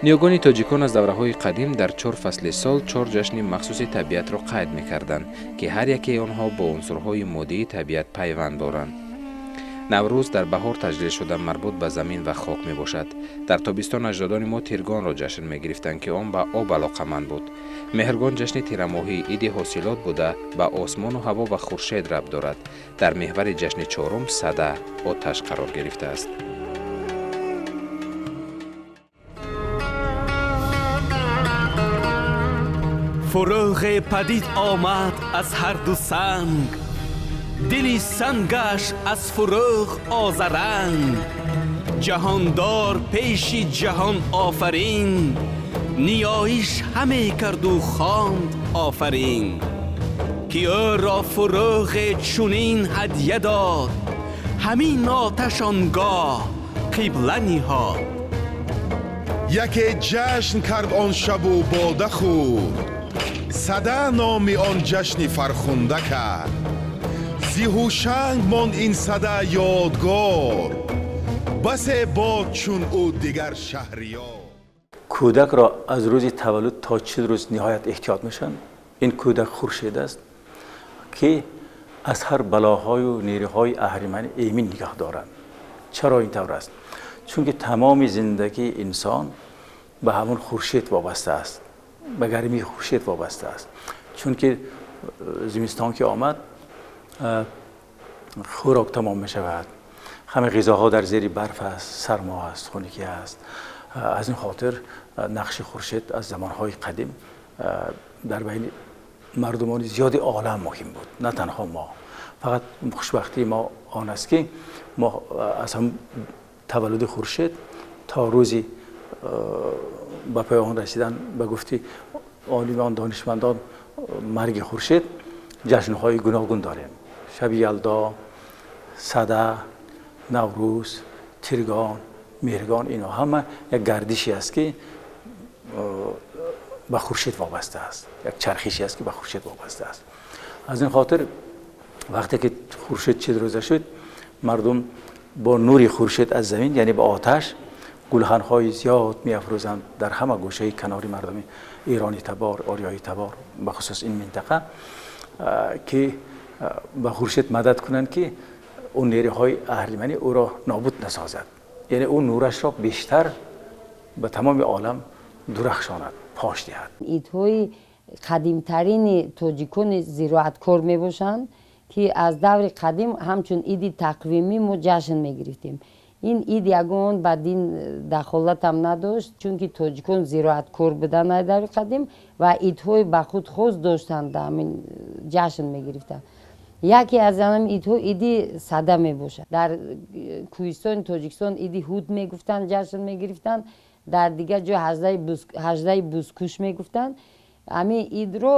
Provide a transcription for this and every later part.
Ниёгони тоҷикон аз давраҳои қадим дар чор фасли сол чор ҷашни махсуси табиатро қайд мекарданд, ки ҳар якеи онҳо бо унсурҳои моддии табиат пайванд доранд. Наврӯз дар баҳор таҷлил шуда марбут ба замин ва хок мебошад. Дар тобистон аҷдодони мо тиргонро ҷашн мегирифтанд, ки он ба об алоқаманд буд. Меҳргон ҷашни тирамоҳӣ иди ҳосилот буда, ба осмону ҳаво ва хуршед рабт дорад. Дар меҳвари ҷашни чорум сада оташ қарор гирифтааст. Фурӯғе падид омад аз ҳар ду санг, дили сангаш аз фурӯғ озаранг. Ҷаҳондор пеши ҷаҳон офарин, ниёиш ҳаме карду хонд офарин. Ки ӯро фурӯғе чунин ҳадя дод, ҳамин оташ он гоҳ қибла ниҳод. Яке ҷашн кард он шабу бода хӯрд, сада номи он ҷашни фархунда кард. Зи ҳушанг монд ин сада ёдгор, басе бод чун ӯ дигар шаҳриёр. Кӯдакро аз рӯзи таваллуд то 40 рӯз ниҳоят эҳтиёт мешаванд. Ин кӯдак хуршед аст, ки аз ҳар балоҳою нерӯҳои аҳриманӣ эмин нигоҳ доранд. Чаро ин тавр аст? Чунки тамоми зиндагии инсон ба ҳамон хуршед вобаста аст, ба гармии хуршед вобаста аст. Чунки зимистон ки омад, хӯрок тамом мешавад, ҳама ғизоҳо дар зери барф аст, сармо аст, хунукӣ аст. Аз ин хотир нақши хуршед аз замонҳои қадим дар байни мардумони зиёди олам муҳим буд, на танҳо мо. Фақат хушбахтии мо он аст, ки мо аз ҳам таваллуди хуршед то рӯзи ба поён расидан, ба гуфти олимон, донишмандон, марги хуршед ҷашнҳои гуногун дорем. Шаби Ялдо, Сада, Наврӯз, Тиргон, Меҳргон, инҳо ҳама як гардише аст, ки ба хуршед вобаста аст, як чархише аст, ки ба хуршед вобаста аст. Аз ин хотир вақте ки хуршед 40 рӯза шуд, мардум бо нури хуршед аз замин, яъне ба оташ, гулханҳои зиёд меафрӯзанд дар ҳама гӯшаи канори мардуми эронӣ табор, ориёӣ табор, бахусус ин минтақа, ки ба хуршед мадад кунанд, ки он нерӯҳои аҳриманӣ ӯро нобуд насозад, яъне ӯ нурашро бештар ба тамоми олам дурахшонад, пош диҳад. Идҳои қадимтарини тоҷикони зироаткор мебошанд, ки аз даври қадим ҳамчун иди тақвимӣ мо ҷашн мегирифтем. Ин ид ягон ба дин дахолатам надошт, чунки тоҷикон зироаткор буданд аз даври қадим ва идҳои ба худ хос доштанд, ҳамин ҷашн мегирифтанд. Яке аз ҳамин идҳо иди сада мебошад. Дар кӯҳистони Тоҷикистон иди ҳуд мегуфтанд, ҷашн мегирифтанд, дар дигар ҷо ҳаждаи бузкуш мегуфтанд. Ҳамин идро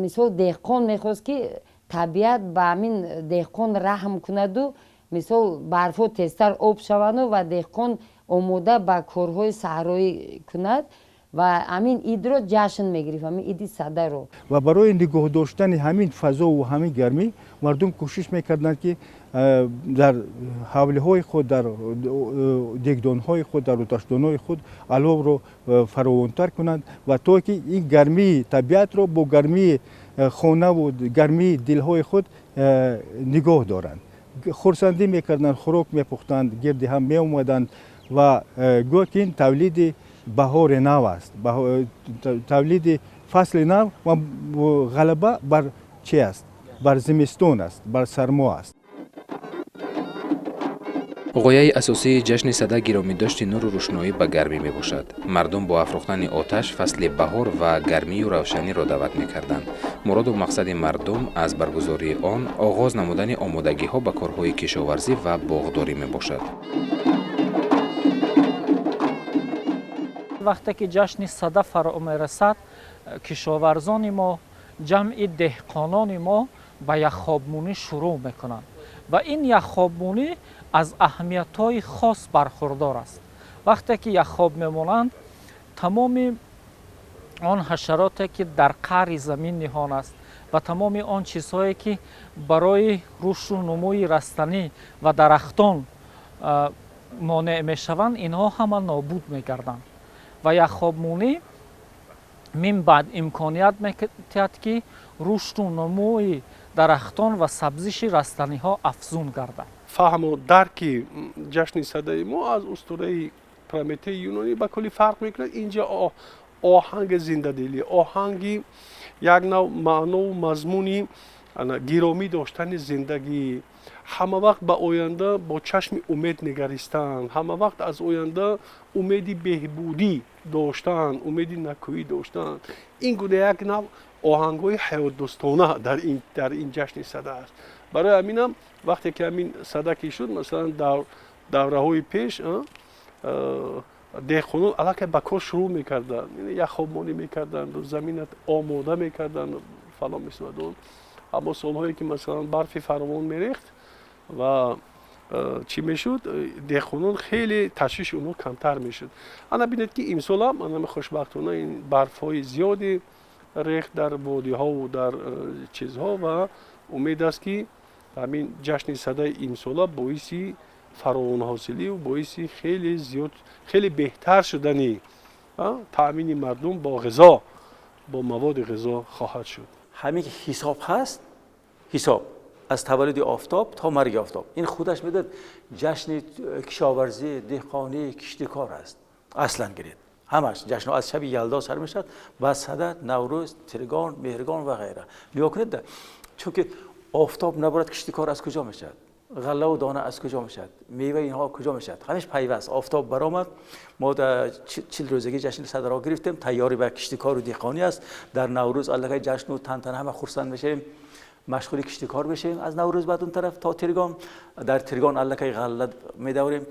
мисол деҳқон мехост, ки табиат ба ҳамин деҳқон раҳм кунаду мисол барфҳо тезтар об шаванду ва деҳқон омода ба корҳои саҳроӣ кунад ва ҳамин идро ҷашн мегирифт, ҳамин иди садаро. Ва барои нигоҳ доштани ҳамин фазову ҳамин гармӣ мардум кӯшиш мекарданд, ки дар ҳавлиҳои худ, дар дегдонҳои худ, дар оташдонҳои худ аловро фаровонтар кунанд ва то ки ин гармии табиатро бо гармии хонаву гармии дилҳои худ нигоҳ доранд. Хурсандӣ мекарданд, хӯрок мепухтанд, гирди ҳам меомаданд ва гӯё ки ин тавлиди баҳори нав аст, тавлиди фасли нав ва ғалаба бар чи аст? Бар зимистон аст, бар сармо аст. Ғояи асосии ҷашни сада гиромидошти нуру рӯшноӣ ба гармӣ мебошад. Мардум бо афрӯхтани оташ фасли баҳор ва гармию равшаниро даъват мекарданд. Муроду мақсади мардум аз баргузории он оғоз намудани омодагиҳо ба корҳои кишоварзӣ ва боғдорӣ мебошад. Вақте ки ҷашни сада фаро мерасад, кишоварзони мо ҷамъи деҳқонони мо ба яхобмонӣ шурӯъ мекунанд ва ин яхобмонӣ аз аҳамиятҳои хос бархурдор аст. Вақте ки яхоб мемонанд, тамоми он ҳашароте ки дар қаъри замин ниҳон аст ва тамоми он чизҳое ки барои рушду нумӯи растанӣ ва дарахтон монеъ мешаванд, инҳо ҳама нобуд мегарданд ва яхобмонӣ мин баъд имконият медиҳад, ки рушду нумӯи дарахтон ва сабзиши растаниҳо афзун гардад. Фаҳму дарки ҷашни Садаи мо аз устураи Прометеи юнонӣ ба куллӣ фарқ мекунад. Инҷа оҳанги зиндадилӣ, оҳанги як нав маънову мазмуни гиромӣ доштани зиндагӣ, ҳама вақт ба оянда бо чашми умед нигаристан, ҳама вақт аз оянда умеди беҳбудӣ доштан, умеди накӯӣ доштан, ин гуна як нав оҳангҳои ҳаётдӯстона дар ин ҷашни Сада аст. Барои ҳаминам вақте ки ҳамин Сада ки шуд, масалан, дар давраҳои пеш деҳқонон аллакай ба кор шурӯъ мекарданд, яхобмонӣ мекарданд, заминат омода мекарданд, фалон мисладон. Аммо солҳое ки масалан барфи фаровон мерехт ва чӣ мешуд, деҳқонон хеле ташвиши онҳо камтар мешуд. Ана бинед, ки имсолам ана хушбахтона ин барфҳои зиёде рехт дар водиҳову дар чизҳо ва умед аст, ки ҳамин ҷашни Садаи имсола боиси фаровонҳосилию боиси хеле зиёд, хеле беҳтар шудани таъмини мардум бо ғизо, бо маводи ғизо хоҳад шуд. Ҳамин ки ҳисоб ҳаст, ҳисоб аз таваллуди офтоб то марги офтоб, ин худаш медод ҷашни кишоварзӣ, деҳқонӣ, киштикор аст. Аслан гиред, ҳамаш ҷашнҳо аз шаби Ялдо сар мешавад, баъд Сада, Наврӯз, Тиргон, Меҳргон ва ғайра. Нигоҳ кунед, чунки офтоб наборад, киштикор аз куҷо мешавад, ғаллаву дона аз куҷо мешавад, мева инҳо куҷо мешавад? Ҳамеш пайваст. Офтоб баромад, мо дар 40 рӯзагӣ ҷашни Садаро гирифтем, тайёрӣ ба киштикору деҳқонӣ аст. Дар Наврӯз аллакай ҷашну тантана, ҳама хурсанд мешавем, машғули киштикор мешавем. Аз Наврӯз баъд он тараф то Тиргон, дар Тиргон аллакай ғалла медаврем,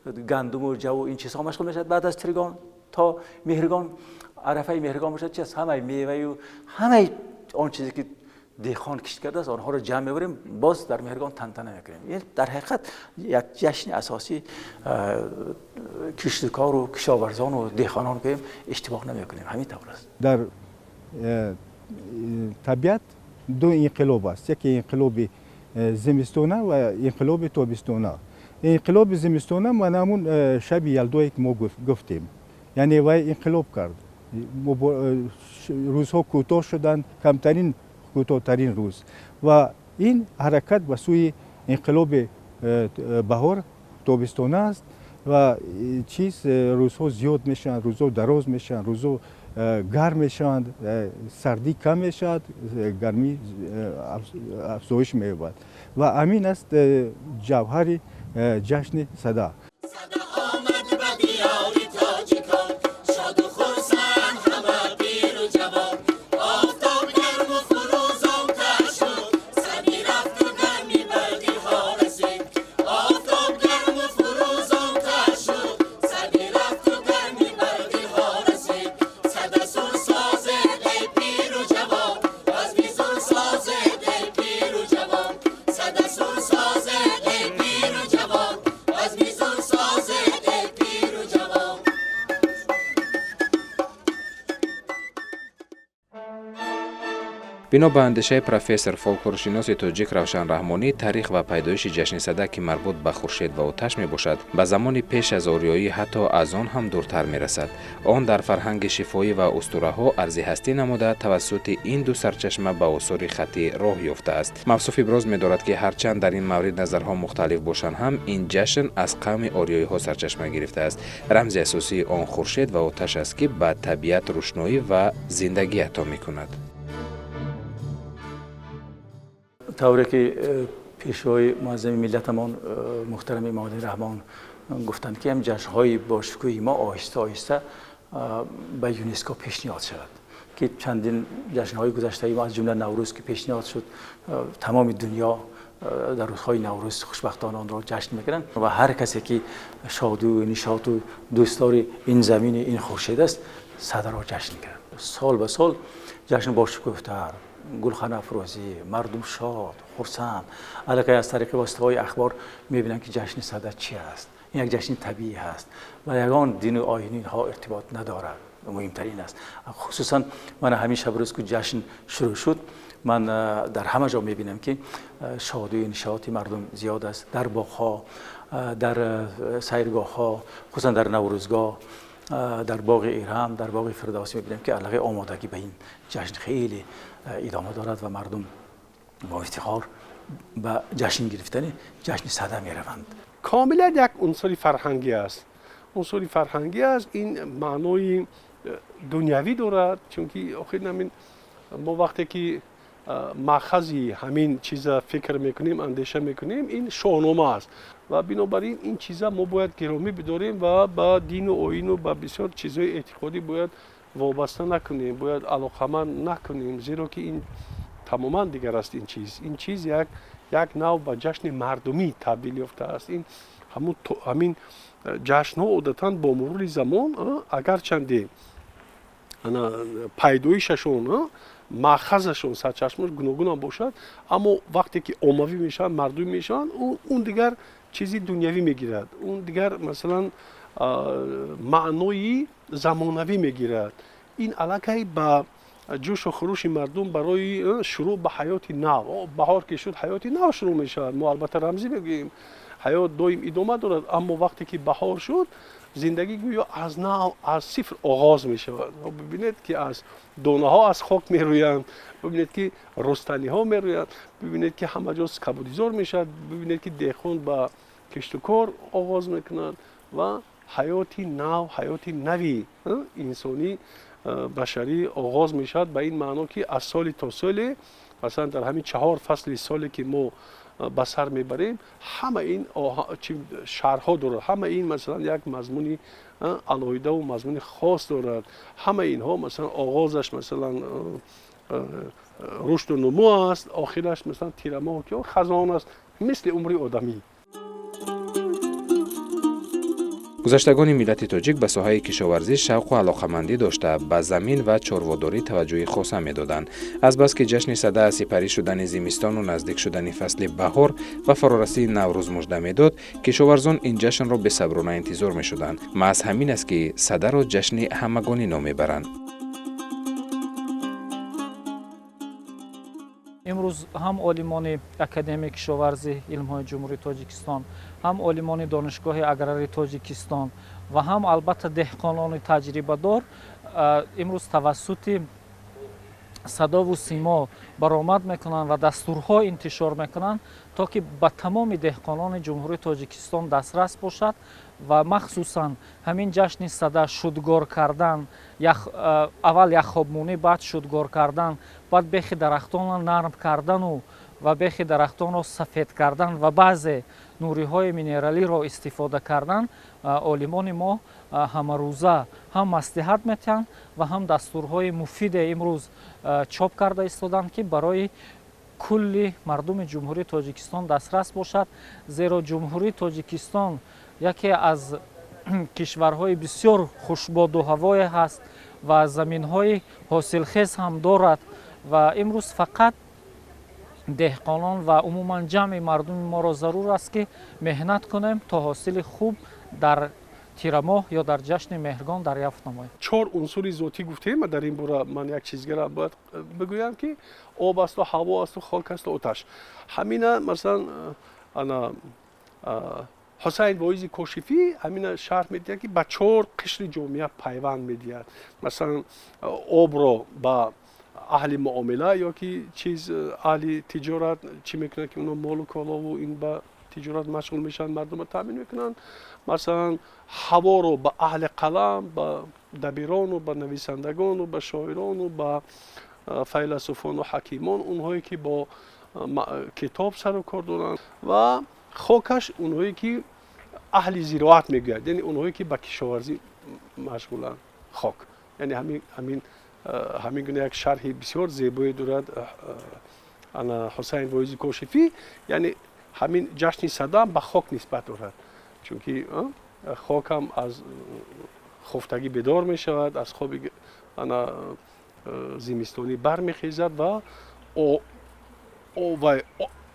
гандуму ҷаву ин чизҳо машғул мешавад. Баъд аз Тиргон то Меҳргон, арафаи Меҳргон бошад, чи аст? Ҳамаи меваю ҳамаи он чизе ки деҳқон кишт кардааст, онҳоро ҷамъ мебарем, боз дар Меҳргон тантана мекунем. Ин дар ҳақиқат як ҷашни асосии киштукору кишоварзону деҳқонон гӯем, иштибоҳ намекунем, ҳамин тавр аст. Дар табиат ду инқилоб аст: яке инқилоби зимистона ва инқилоби тобистона. Инқилоби зимистона мана ҳамун шаби Ялдое ки мо гуфтем, яъне вай инқилоб кард, рӯзҳо кӯтоҳ шуданд, камтарин, кӯтоҳтарин рӯз, ва ин ҳаракат ба сӯи инқилоби баҳор, тобистона аст. Ва чиз, рӯзҳо зиёд мешаванд, рӯзҳо дароз мешаванд, рӯзҳо гарм мешаванд, сардӣ кам мешавад, гармӣ афзоиш меёбад ва ҳамин аст ҷавҳари ҷашни Сада. Бино ба андешаи профессор, фолклоршиноси тоҷик Равшан Раҳмонӣ, таърих ва пайдоиши ҷашни Сада, ки марбут ба хуршед ва оташ мебошад, ба замони пеш аз ориёӣ, ҳатто аз он ҳам дуртар мерасад. Он дар фарҳанги шифоӣ ва устураҳо арзи ҳастӣ намуда, тавассути ин ду сарчашма ба осори хаттӣ роҳ ёфтааст. Мавсуф иброз медорад, ки ҳарчанд дар ин маврид назарҳо мухталиф бошанд ҳам, ин ҷашн аз қавми ориёиҳо сарчашма гирифтааст. Рамзи асосии он хуршед ва оташ аст, ки ба табиат рӯшноӣ ва зиндагӣ ато мекунад. Тавре ки пешвои муаззами миллатамон муҳтарам Эмомалӣ Раҳмон гуфтанд, ки ҳам ҷашнҳои бошукӯҳи мо оҳиста оҳиста ба ЮНЕСКО пешниҳод шавад, ки чандин ҷашнҳои гузаштаи мо, аз ҷумла Наврӯз, ки пешниҳод шуд, тамоми дунё дар рӯзҳои Наврӯз хушбахтона онро ҷашн мекунанд ва ҳар касе ки шоду нишоту дӯстдори ин замини ин хуршед аст, Садаро ҷашн мекунад. Сол ба сол ҷашн бошукӯҳтар, гулханафрӯзӣ, мардум шод, хурсанд. Аллакай аз тариқи воситаҳои ахбор мебинанд, ки ҷашни Сада чи аст. Ин як ҷашни табиӣ ҳаст ва ягон дину оинҳо иртибот надорад. Муҳимтарин аст. Хусусан ман ҳамин шабрӯз ки ҷашн шурӯъ шуд, ман дар ҳама ҷо мебинам, ки шодию нишоти мардум зиёд аст. Дар боғҳо, дар сайргоҳҳо, хусусан дар Наврӯзгоҳ, дар боғи Ирам, дар боғи Фирдавсӣ мебинем, ки аллакай омодагӣ ба ин ҷашн хеле идома дорад ва мардум бо ифтихор ба ҷашн гирифтани ҷашни Сада мераванд. Комилан як унсури фарҳангӣ аст. Унсури фарҳангӣ аст, ин маънои дунявӣ дорад, чунки охир ҳамин мо вақте ки маъхази ҳамин чиза фикр мекунем, андеша мекунем, ин шоҳнома аст ва бинобар ин ин чиза мо бояд гиромӣ бидорем ва ба дину оину ба бисёр чизҳои эътиқодӣ бояд вобаста накунем, бояд алоқаманд накунем, зеро ки ин тамоман дигар аст. Ин чиз, ин чиз як нав ба ҷашни мардумӣ табдил ёфтааст. Ин ҳамин ҷашнҳо одатан бо мурури замон, агарчанде пайдоишашон, маъхазашон, сарчашмааш гуногунам бошад, аммо вақте ки оммавӣ мешаванд, мардумӣ мешаванд, он дигар чизи дунявӣ мегирад, он дигар масалан маънои замонавӣ мегирад. Ин аллакай ба ҷӯшу хурӯши мардум барои шурӯъ ба ҳаёти нав. Баҳор ки шуд, ҳаёти нав шурӯъ мешавад. Мо албатта рамзӣ мегӯем, ҳаёт доим идома дорад, аммо вақте ки баҳор шуд, зиндагӣ гӯё аз нав, аз сифр оғоз мешавад. Бибинед, ки аз донаҳо аз хок мерӯянд, бибинед, ки рустаниҳо мерӯянд, бибинед, ки ҳама ҷо кабудизор мешавад, бибинед, ки деҳқон ба киштукор оғоз мекунад ва ҳаёти нав, ҳаёти нави инсонӣ, башарӣ оғоз мешавад. Ба ин маъно, ки аз соли то соле, масалан дар ҳамин 4 фасли соле, ки мо ба сар мебарем, ҳама ин шарҳҳо дорад, ҳама ин масалан як мазмуни алоҳидаву мазмуни хос дорад. Ҳама инҳо масалан оғозаш масалан рушду нумӯ аст, охираш масалан тирамоҳ, ки хазон аст, мисли умри одамӣ. Гузаштагони миллати тоҷик ба соҳаи кишоварзӣ шавқу алоқамандӣ дошта, ба замин ва чорводорӣ таваҷҷӯҳи хоса медоданд. Азбаски ҷашни Сада аз сипарӣ шудани зимистону наздик шудани фасли баҳор ва фарорасии Наврӯз мужда медод, кишоварзон ин ҷашнро бесаброна интизор мешуданд. Маҳз ҳамин аст, ки Садаро ҷашни ҳамагонӣ ном мебаранд. Имрӯз ҳам олимони Академияи кишоварзӣ илмҳои Ҷумҳурии Тоҷикистон, ҳам олимони Донишгоҳи аграрии Тоҷикистон ва ҳам албатта деҳқонони таҷрибадор имрӯз тавассути садову симо баромад мекунанд ва дастурҳо интишор мекунанд, то ки ба тамоми деҳқонони Ҷумҳурии Тоҷикистон дастрас бошад ва махсусан ҳамин ҷашни Сада шудгор кардан, аввал яхобмонӣ, баъд шудгор кардан, баъд бехи дарахтонро нарм кардану ва бехи дарахтонро сафед кардан ва баъзе нуриҳои минералиро истифода кардан, олимони мо ҳамарӯза ҳам маслиҳат метиҳанд ва ҳам дастурҳои муфиде имрӯз чоп карда истоданд, ки барои кулли мардуми Ҷумҳурии Тоҷикистон дастрас бошад. Зеро Ҷумҳурии Тоҷикистон яке аз кишварҳои бисёр хушбоду ҳавое ҳаст ва заминҳои ҳосилхез ҳам дорад ва имрӯз фақат деҳқонон ва умуман ҷамъи мардуми моро зарур аст, ки меҳнат кунем то ҳосили хуб дар тирамоҳ ё дар ҷашни Меҳргон дарёфт намоем. 4 унсури зотӣ гуфтем, дар ин бора ман як чизгара бояд бигӯям, ки об асту ҳаво асту хок асту оташ. Ҳамина масалан ана Ҳусайн Воизи Кошифӣ ҳамина шарҳ медиҳад, ки ба 4 қишри ҷомеа пайванд медиҳад. Масалан обро ба аҳли муомила ё ки чиз аҳли тиҷорат чӣ мекунанд, ки онҳо молу колову ин ба тиҷорат машғул мешаванд, мардумро таъмин мекунанд. Масалан ҳаворо ба аҳли қалам, ба дабирону ба нависандагону ба шоирону ба файласуфону ҳакимон, онҳое ки бо китоб сару кор доранд, ва хокаш онҳое ки аҳли зироат мегӯяд, яъне онҳое ки ба кишоварзӣ машғуланд. Хок яъне ҳамин гуна як шарҳи бисёр зебое дорад ана Ҳусайн Воизи Кошифӣ. Яъне ҳамин ҷашни Сада ба хок нисбат дорад, чунки хокам аз хуфтагӣ бедор мешавад, аз хоби ана зимистонӣ бармехезад ва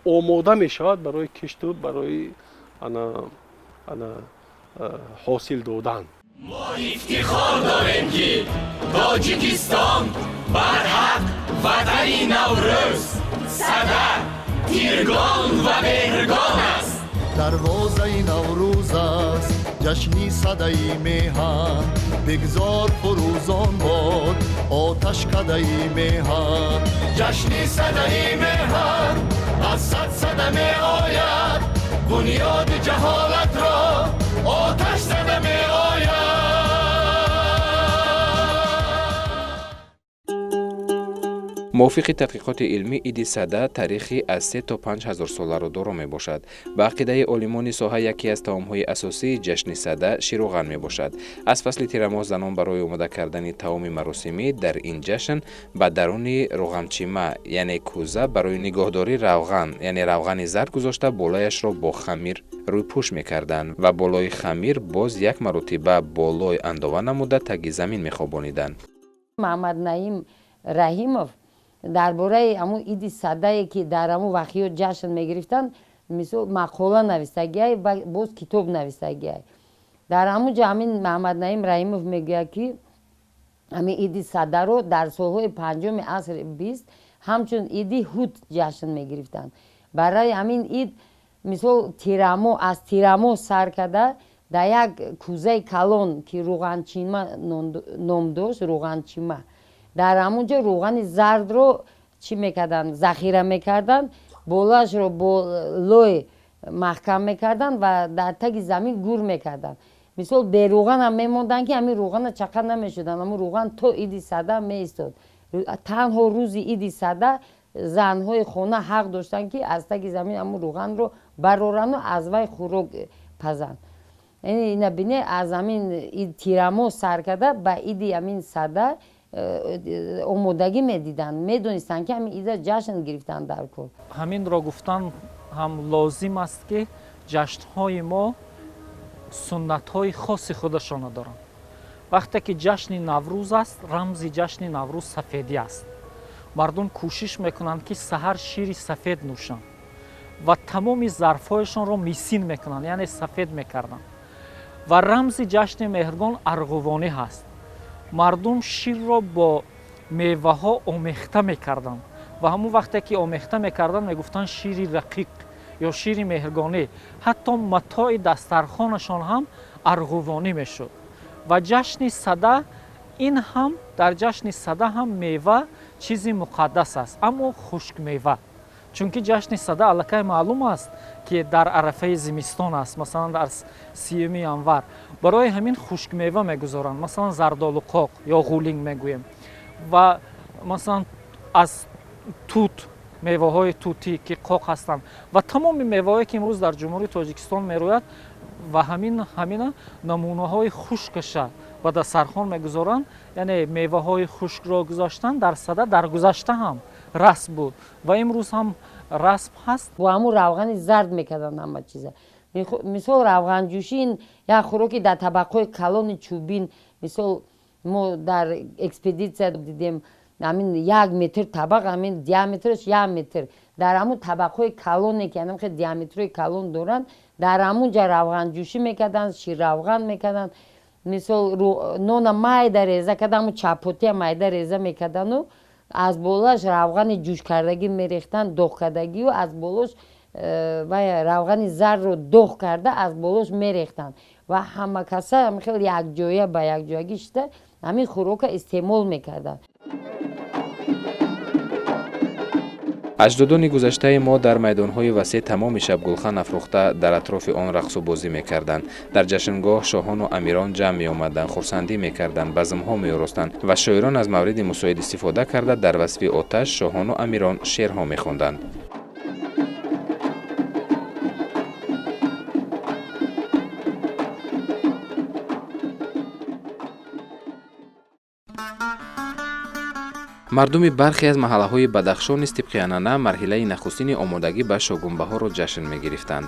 омода мешавад барои кишту барои ана ана ҳосил додан. Мо ифтихор дорем, ки Тоҷикистон барҳақ ватани Наврӯз, Сада, Тиргон ва Меҳргон аст. Дарвозаи Наврӯз аст ҷашни Садаи меҳан, бигзор фурӯзон бод оташкадаи меҳан. Ҷашни Садаи меҳан аз сад сада меояд, бунёди ҷаҳолатро оташ зада меояд. Мувофиқи тадқиқоти илмӣ, иди Сада таърихи аз 3 то 5 ҳазор соларо доро мебошад. Ба ақидаи олимони соҳа, яке аз таомҳои асосии ҷашни Сада ширӯған мебошад. Аз фасли тирамоҳ занон барои омода кардани таоми маросимӣ дар ин ҷашн ба даруни рӯғамчима, яъне кӯза барои нигоҳдорӣ равған, яъне равғани зард гузошта, болояшро бо хамир рӯйпӯш мекарданд ва болои хамир боз як маротиба болои андова намуда таги замин мехобониданд. Маҳмад Наим Раҳимов дар бораи ҳамун иди Садае, ки дар ҳамун вақиёт ҷашн мегирифтанд, мисол мақола навистагиай ва боз китоб навистагиай. Дар ҳамун ҷо ҳамин Маҳмад Наим Раҳимов мегӯяд, ки ҳамин иди Садаро дар солҳои панҷуми асри бист ҳамчун иди ҳут ҷашн мегирифтанд. Барои ҳамин ид, мисол, тирамо, аз тирамо сар карда дар як кӯзаи калон, ки рӯғанчима ном дошт, рӯғанчима, дар ҳамун ҷо рӯғани зардро чӣ мекарданд, захира мекарданд, болоашро бо лой маҳкам мекарданд ва дар таги замин гур мекарданд. Мисол, берӯғанам мемонданд, ки ҳамин рӯғана чақа намешуданд. Ҳамун рӯған то иди Сада меистод. Танҳо рӯзи иди Сада занҳои хона ҳақ доштанд, ки аз таги замин ҳамун рӯғанро барорану аз вай хӯрок пазанд. Ина бине, аз ҳамин тирамо сар карда ба иди ҳамин Сада омодагӣ медиданд, медонистанд, ки ҳамин ида ҷашн гирифтанд дар кор. Ҳаминро гуфтан ҳам лозим аст, ки ҷашнҳои мо суннатҳои хоси худашонро доранд. Вақте ки ҷашни Наврӯз аст, рамзи ҷашни Наврӯз сафедӣ аст. Мардум кӯшиш мекунанд, ки саҳар шири сафед нӯшанд ва тамоми зарфҳояшонро мисин мекунанд, яъне сафед мекарданд. Ва рамзи ҷашни Меҳргон арғувонӣ ҳаст. Мардум ширро бо меваҳо омехта мекарданд ва ҳамон вақте ки омехта мекарданд, мегуфтанд шири рақиқ ё шири меҳргонӣ. Ҳатто матои дастархонашон ҳам арғувонӣ мешуд. Ва ҷашни Сада, ин ҳам дар ҷашни Сада ҳам мева чизи муқаддас аст, аммо хушкмева, чунки ҷашни Сада аллакай маълум аст, ки дар арафаи зимистон аст, масалан дар 30 январ. Барои ҳамин хушкмева мегузоранд, масалан зардолу қоқ ё ғулинг мегӯем, ва масалан аз тут, меваҳои тутӣ, ки қоқ ҳастанд, ва тамоми меваҳое, ки имрӯз дар Ҷумҳурии Тоҷикистон мерӯяд, ва ҳамина намунаҳои хушкаша ба дастархон мегузоранд. Яъне меваҳои хушкро гузоштан дар Сада дар гузашта ҳам расм буд ва имрӯз ҳам расм ҳаст. Бо ҳамун равғани зард мекарданд ҳама чиза. Мисол, равғанҷӯшӣ ин як хӯроки дар табақҳои калони чӯбин. Мисол, мо дар экспедитсия дидем, ҳамин як метр табақ, ҳамин диаметраш як метр, дар ҳамун табақҳои калоне, ки ҳамин хел диаметрҳои калон доранд, дар ҳамун ҷа равғанҷӯшӣ мекарданд, ширравған мекарданд. Мисол, нона майда реза карда, ҳамун чапотия майда реза мекардану аз болоаш равғани ҷӯшкардагӣ мерехтанд, доғкардагию аз болош вай равғани зардро доғ карда аз болош мерехтанд ва ҳама каса ҳамин хел якҷоя ба якҷоягӣ шида ҳамин хӯрока истеъмол мекарданд. Аҷдодони гузаштаи мо дар майдонҳои васеъ тамоми шаб гулхан афрӯхта дар атрофи он рақсу бозӣ мекарданд. Дар ҷашнгоҳ шоҳону амирон ҷамъ меомаданд, хурсандӣ мекарданд, базмҳо меоростанд ва шоирон аз мавриди мусоид истифода карда дар васфи оташ, шоҳону амирон шеърҳо мехонданд. Мардуми бархе аз маҳаллаҳои Бадахшон низ тибқи анъана марҳилаи нахустини омодагӣ ба шогунбаҳорро ҷашн мегирифтанд.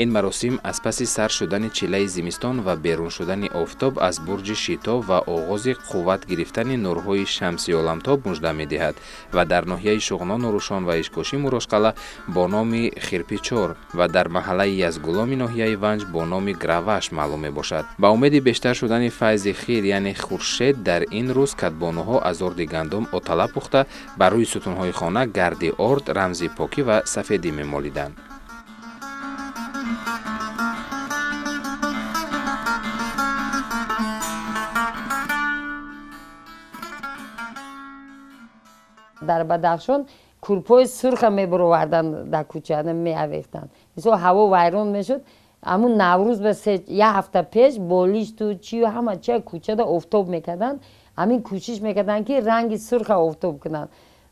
Ин маросим аз паси сар шудани чиллаи зимистон ва берун шудани офтоб аз бурҷи Шитоб ва оғози қувват гирифтани нурҳои шамси оламтоб мужда медиҳад ва дар ноҳияи Шуғнон, Рӯшон ва Ишкошим Рошқала бо номи Хирпичор ва дар маҳаллаи Язгуломи ноҳияи Ванҷ бо номи Граваш маълум мебошад. Ба умеди бештар шудани файзи хир, яъне хуршед, дар ин рӯз кадбонуҳо аз орди гандум отала пухта бар рӯи сутунҳои хона гарди орд, рамзи покӣ ва сафедӣ мемолиданд. Дар Бадахшон курпои сурха мебуроварданд, дар кӯча меавехтанд. Мисол, ҳаво вайрон мешуд, ҳамун Наврӯз ба як ҳафта пеш болишту чию ҳама чия кӯчада офтоб мекарданд. Ҳамин кӯшиш мекарданд, ки ранги сурха офтоб кунанд.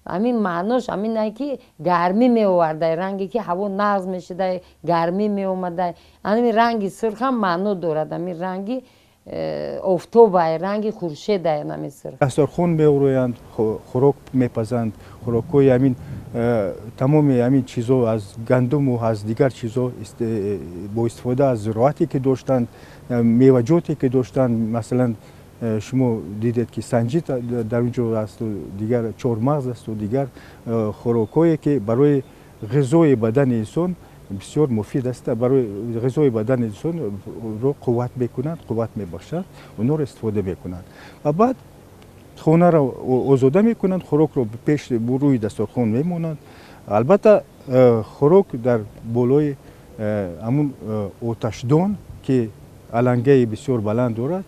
Ҳамин маънош ҳамин ки гармӣ меоварда, ранге ки ҳаво нағз мешуда, гармӣ меомада. Ҳамин ранги сурх ҳам маъно дорад, ҳамин ранги офтобай, ранги хуршедай, ҳамин сурх. Дастархон меороянд, хӯрок мепазанд. Хӯрокҳои ҳамин тамоми ҳамин чизо аз гандуму аз дигар чизо бо истифода аз зироате ки доштанд, меваҷоте ки доштанд. Масалан, шумо дидед, ки санҷид дар он ҷо асту дигар чормағз асту дигар хӯрокҳое, ки барои ғизои бадани инсон бисёр муфид аст, барои ғизои бадани инсонро қувват мекунанд, қувват мебахшад, онҳоро истифода мекунанд ва баъд хонаро озода мекунанд, хӯрокро пеш рӯи дастархон мемонанд. Албатта, хӯрок дар болои ҳамун оташдон, ки алангаи бисёр баланд дорад,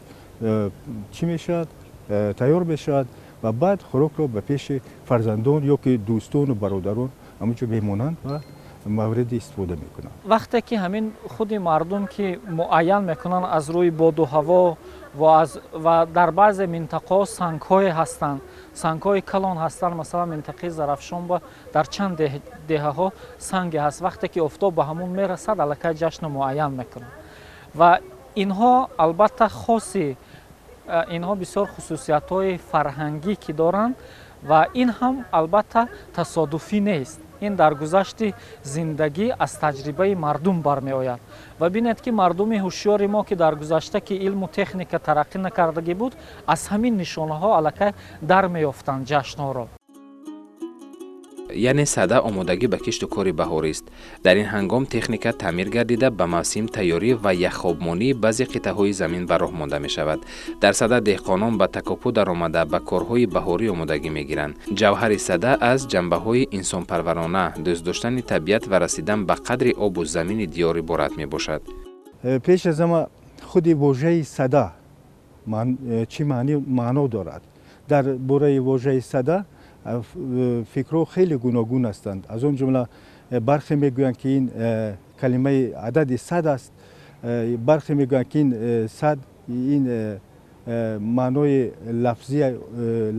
чӣ мешавад, тайёр мешавад ва баъд хӯрокро ба пеши фарзандон ё ки дӯстону бародарон ҳамонҷо мемонанд ва мавриди истифода мекунанд. Вақте ки ҳамин худи мардум ки муайян мекунанд аз рӯи боду ҳаво ва дар баъзе минтақаҳо сангҳое ҳастанд, сангҳои калон ҳастанд. Масалан, минтақаи Зарафшон дар чанд деҳаҳо санге ҳаст, вақте ки офтоб ба ҳамун мерасад, аллакай ҷашну муайян мекунанд. Ва инҳо албатта хоси инҳо бисёр хусусиятҳои фарҳангӣ ки доранд ва ин ҳам албатта тасодуфӣ нест. Ин дар гузашти зиндагӣ аз таҷрибаи мардум бармеояд. Ва бинед, ки мардуми ҳушёри мо, ки дар гузашта ки илму техника тараққӣ накардагӣ буд, аз ҳамин нишонаҳо аллакай дар меёфтанд ҷашнҳоро. Яъне сада омодагӣ ба кишту кори баҳорист. Дар ин ҳангом техника таъмир гардида, ба мавсим тайёрӣ ва яхобмонии баъзе қитъаҳои замин ба роҳ монда мешавад. Дар сада деҳқонон ба такопӯ даромада, ба корҳои баҳорӣ омодагӣ мегиранд. Ҷавҳари сада аз ҷанбаҳои инсонпарварона, дӯст доштани табиат ва расидан ба қадри обу замини диёр иборат мебошад. Пеш аз ҳама, худи вожаи сада чӣ маъно дорад? Дар бораи вожаи сада фикрҳо хеле гуногун ҳастанд. Аз он ҷумла бархе мегӯянд, ки ин калимаи адади сад аст, бархе мегӯянд, ки ин сад ин маънои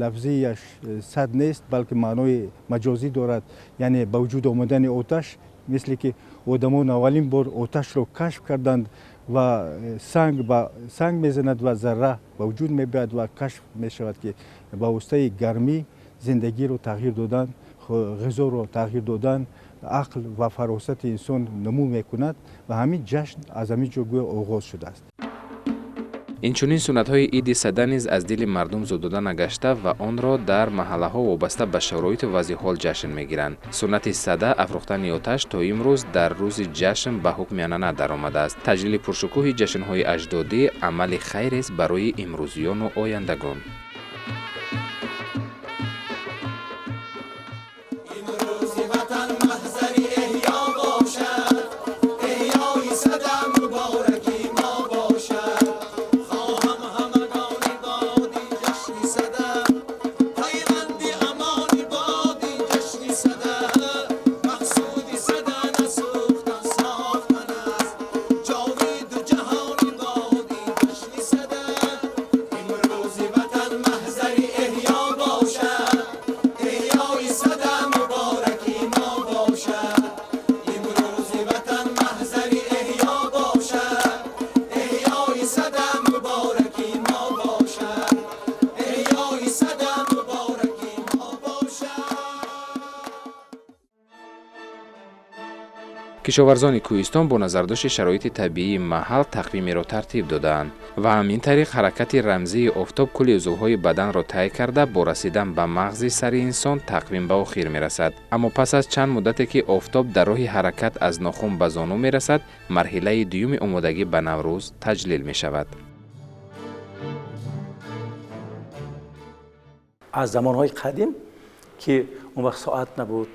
лафзияш сад нест, балки маънои маҷозӣ дорад, яъне ба вуҷуд омадани оташ, мисле ки одамон аввалин бор оташро кашф карданд ва санг ба санг мезанад ва зарра ба вуҷуд мебиёяд ва кашф мешавад, ки ба воситаи гармӣ зиндагиро тағйир додан, ғизоро тағйир додан, ақл ва фаросати инсон намӯ мекунад ва ҳамин ҷашн аз ҳамин ҷо гӯё оғоз шудааст. Инчунин суннатҳои иди сада низ аз дили мардум зудуда нагашта ва онро дар маҳаллаҳо вобаста ба шароиту вазъи ҳол ҷашн мегиранд. Суннати сада, афрӯхтани оташ, то имрӯз дар рӯзи ҷашн ба ҳукми анъана даромадааст. Таҷлили пуршукӯҳи ҷашнҳои аҷдодӣ амали хайрест барои имрӯзиёну ояндагон. Кишоварзони кӯҳистон бо назардошти шароити табиии маҳал тақвимеро тартиб додаанд ва ҳамин тариқ ҳаракати рамзии офтоб кулли узвҳои баданро тай карда, бо расидан ба мағзи сари инсон тақвим ба охир мерасад. Аммо пас аз чанд муддате ки офтоб дар роҳи ҳаракат аз нохун ба зону мерасад, марҳилаи дуюми омодагӣ ба Наврӯз таҷлил мешавад. Аз замонҳои қадим ки он вақт соат набуд,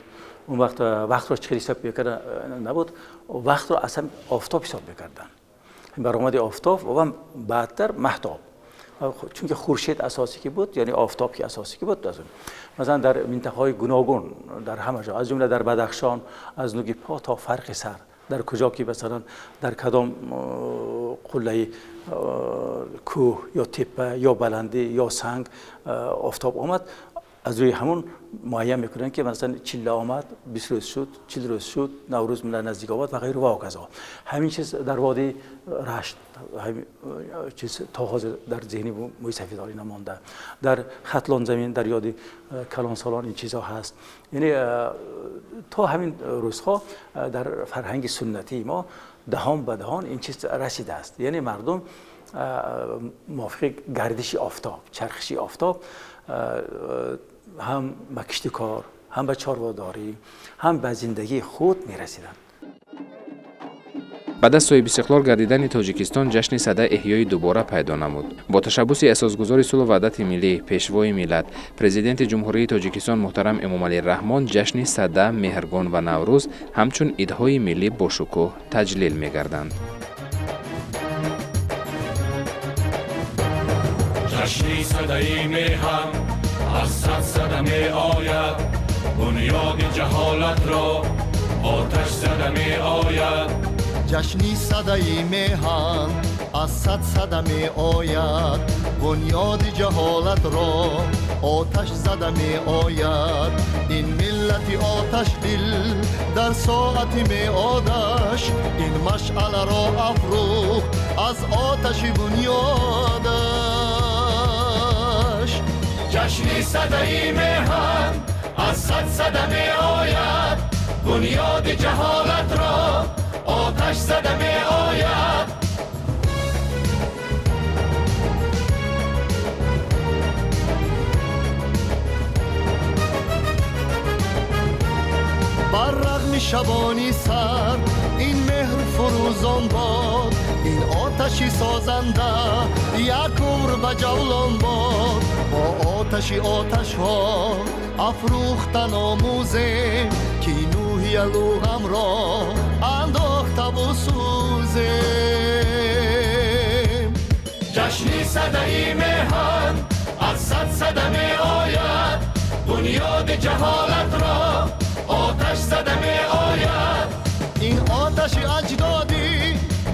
он вақт вақтро чӣ ҳисоб мекарда набуд, вақтро аслан офтоб ҳисоб мекарданд. Баромади офтоб ва баъдтар маҳтоб, чунки хуршед асосӣ ки буд, яъне офтоб ки асосӣ ки буд. Масалан дар минтақаҳои гуногун, дар ҳама ҷо, аз ҷумла дар Бадахшон, аз нуги по то фарқи сар, дар куҷо ки масалан дар кадом қуллаи кӯҳ ё теппа ё баландӣ ё санг офтоб омад, аз рӯи ҳамон муайян мекунанд ки масалан чилла омад, 20 рӯз шуд, 40 рӯз шуд, Наврӯз наздик омад ва ғайр ва ҳоказо. Ҳамин чиз дар водии Рашт чиз то ҳозир дар зеҳни мӯйсафедорӣ намонда. Дар Хатлон замин дар ёди калонсолон ин чизҳо ҳаст. Яъне то ҳамин рӯзҳо дар фарҳанги суннатии мо даҳон ба даҳон ин чиз расидааст. Яъне мардум мувофиқи гардиши офтоб, чархиши офтоб ҳам ба киштикор, ҳам ба чорводорӣ, ҳам ба зиндагии худ мерасиданд. Баъд аз соҳибистиқлол гардидани Тоҷикистон ҷашни Сада эҳёи дубора пайдо намуд. Бо ташаббуси асосгузори сулҳу ваҳдати миллӣ, пешвои миллат, президенти Ҷумҳурии Тоҷикистон муҳтарам Эмомалӣ Раҳмон ҷашни Сада, Меҳргон ва Наврӯз ҳамчун идҳои миллӣ бошукӯҳ таҷлил мегарданд. Ҷашни Садаи меҳан аз сад сада меояд, бунёди ҷаҳолатро оташ зада меояд. Ҷашни Садаи меҳан аз сад сада меояд, бунёди ҷаҳолатро оташ зада меояд. Ин миллати оташдил дар соати меодаш, ин машъаларо афрӯхт аз оташи бунёдаш. Ҷашни Садаи меҳан аз сад сада меояд, бунёди ҷаҳолатро оташ зада меояд. Бар рағми шабони сард ин меҳр фурӯзон бод, ин оташи созанда як умр ба ҷавлон бод. Бо оташи оташҳо афрӯхтан омӯзем, ки нӯҳи алӯғамро андохтаву сӯзем. Ҷашни Садаи меҳан аз сад сада меояд, бунёди ҷаҳолатро оташ зада меояд. Ин оташи аҷдодӣ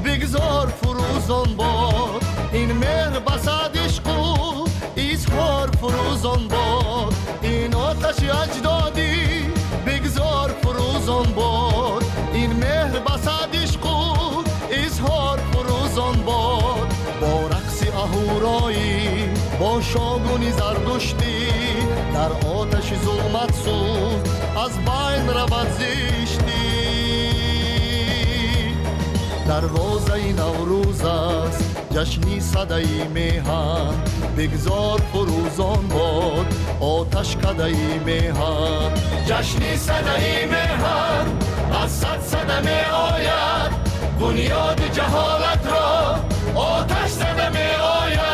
бигзор фурӯзон бод, ин меҳр басад ишқу изҳор фурӯзон бод. Ин оташи аҷдодӣ бигзор фурӯзон бод, ин меҳр басад ишқу изҳор фурӯзон бод. Бо рақси аҳуроӣ, бо шогуни зардуштӣ, дар оташи зулмат сӯхт аз байн равад зиштӣ. Дарвозаи Наврӯз аст ҷашни Садаи меҳан, бигзор фурӯзон бод оташкадаи меҳан. Ҷашни Садаи меҳан аз сад сада меояд, бунёди ҷаҳолатро оташ зада меояд.